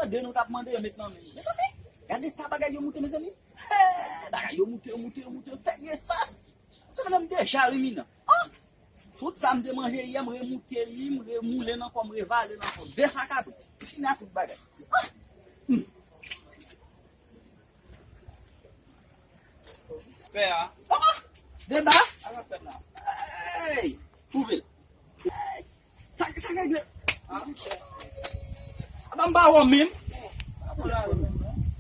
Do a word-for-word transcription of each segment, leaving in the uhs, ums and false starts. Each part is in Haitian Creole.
Tande nou t ap mande, yo met nan men. Mezanmi, gade ta bagay yo moute, mezanmi. Hey, bagay yo moute, yo moute, yo moute, yo pèdi espas. Se mwen menm deja rimine. Oh! Tout sa m te manje yè, m remoute li, m remoule l ankò, m revale l ankò. Bèf ak kabrit. Fini ak tout bagay. Oh! Hmm. Pè a. Oh! Deba? Ala fè la. Hey! Twouve l. Hey! Sa, sa regle. Aba m pa wè w menm.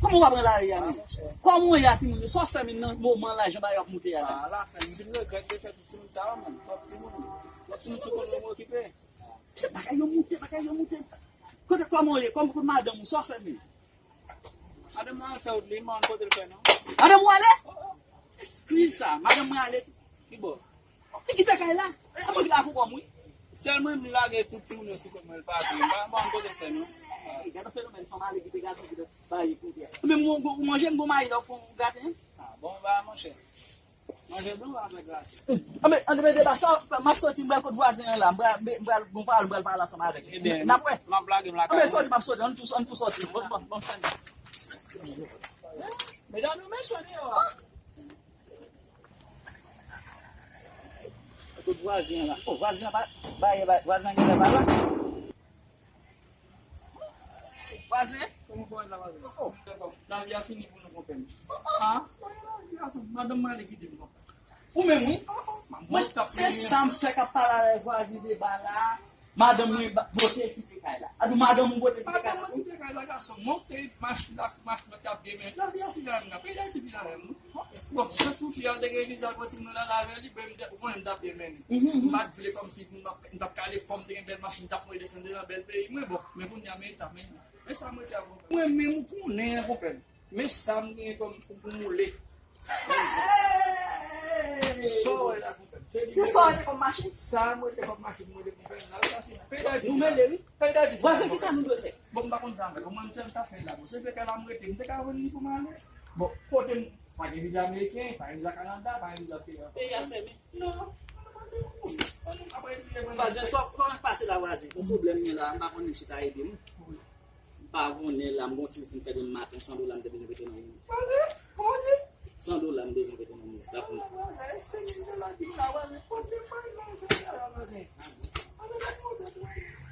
Kòman w pa pran lari a menm? Kòman w ye a timoun yo? Sa w fè menm nan moman la jan bagay yo ap moute a la? Ah, la fè m vin regrèt de fè tout timoun sa yo menm. Twòp timoun. Twòp timoun sou kote m okipe. Se bagay yo moute, bagay yo moute. Kote kòman w ye? Kòman pou madanm ou? Sa w fè menm? Madanm mwen al fè wout li, m pa konn kote l fè non. Madanm ou ale? Oh, oh. Eskize sa, madanm mwen ale tou. Ki bò? Li kite kay la. E mwen ki la pou kòm wi. Sèl mwen, m lage tout timoun yo sou kont mwen, l pati. M pa, m pa konn kote l fè non. Hey, gade yon fenomèn, fanm ale kite gason ki te bay kote a. Men mwen, mwen, manje m gon mayi la pou gate, hein? Ah, bon, ba, monchè. Manje blan avèk gate. Anben, anben, deba sa, m ap soti, m pral kot vwazen an la. M pral, m pral, m pral, m pral pale ansanm avèk li. Ebyen, n ap wè. M ap lage m lakay. Anben, soti, m ap soti. Ann tou, ann tou soti. Bon, bon, bon, fè. Medam yo mechan deyò a. Kot vwazen an la? Oh, vwazen an pa, ba, ba, vwazen an genlè pa la. Vwazen? Kòman, kòman la, vwazen? Oh, oh. Lavi a fini pou nou, konpè m. Oh, oh. Ah, lavi a, madanm mwen ale kite m, konpè. Ou menm, wi. Oh, oh, mwen, se sa m fè k ap pale avèk vwazen deba la. Madanm mwen ba- pote kite kay la. Adou madanm ou pote kite kay la. Madanm mwen kite kay la, gason. Monte, machin la, machin la t ap demen. Lavi a fini avè m nan. Peyi Dayiti fini avè m, wi. Bon, jis pou fi a te gen viza pou timoun nan lave li, ben, m te, ou konnen m t ap demen li. Mhm, mhm. M pa t vle kòmsi m t ap, m t ap kale kò m, te gen bèl machin, m t ap mwen desann nan bèl peyi mwen. Bon, men kounye a, men eta, men, men sa mwen te ap. Mwen menm ou konnen, konpè m. Men sa m gen kòm pou, pou moule. Hey! Sa w wè la, konpè m. Se li. Se sa w rete kòm machin? Sa m rete kòm machin, moule, konpè m. Lavi a fini. Peyi Dayiti. Nou mele, wi. Peyi Dayiti. Vwazen, kisa nou dwe fè? Bon, m pa konn sa m fè. Bon, mwen, m sèl ta fè la. Bon, se fè kay la m rete. M te ka vann li pou m ale. Bon, kote m, pa gen viza ameriken, pa gen viza Kanada, pa gen viza peyi a. Peyi a fèmen. Non. Vwazen, sa w, sa w pase la, vwazen? Yon pwoblèm gen la, m pa konnen si w ta ede m. M pa konnen la, m gon ti wout m fè demen maten, san dola m te bezwen mete nan wout. Vwazen, kòman w di? San dola m bezwen mete nan wout la pou m. Vwazen, senk mil dola ki la, vwazen, kote m pral nan san dola, vwazen?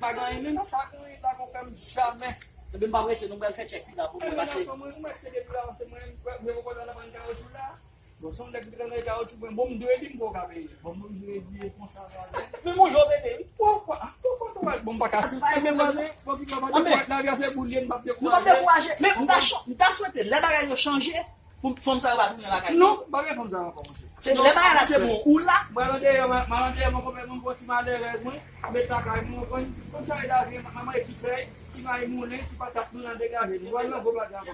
Pa gen anyen menm? Pa gen anyen la, konpè m, jamè. Ebyen, m p ap rete, nou pral fè tchèk pi la pou mwen, paske. Mwen, mwen, se depi la, se mwen, mwen, mwen, mwen, mwen, mwen, Bon, se yon nèg ki te nan kawotchou, mwen, bon, m dwe di m poko ka peye. Bon, m oblije di konsa, vwazen. Men bon, jan w pete, wi. Pokwa? Pokwa sa w al? Bon, m pa ka. Sa se pa yon pwoblèm. Bon, ki pwoblèm? Lavi a se boul ye, m p ap dekouraje. Nou p ap dekouraje. Men m ta cho-, m ta swete, lè bagay yo chanje, pou fanm sa yo pa tounen lakay yo. Non, pa gen fanm sa yo ankò, monchè. Se lè bagay la te bon, ou la. Mwen, mwen deyò, mwen, mwen deyò, mwen konpè, mwen gwo ti malerèz, mwen. Met lakay mwen, mwen konn, konn sa e lavi, manman e ti fèy, ti mayi moulen, ti patat nou nan degaje. Nou al nan gwo bagay ankò.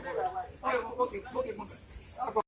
Ok, ok, ok, monchè.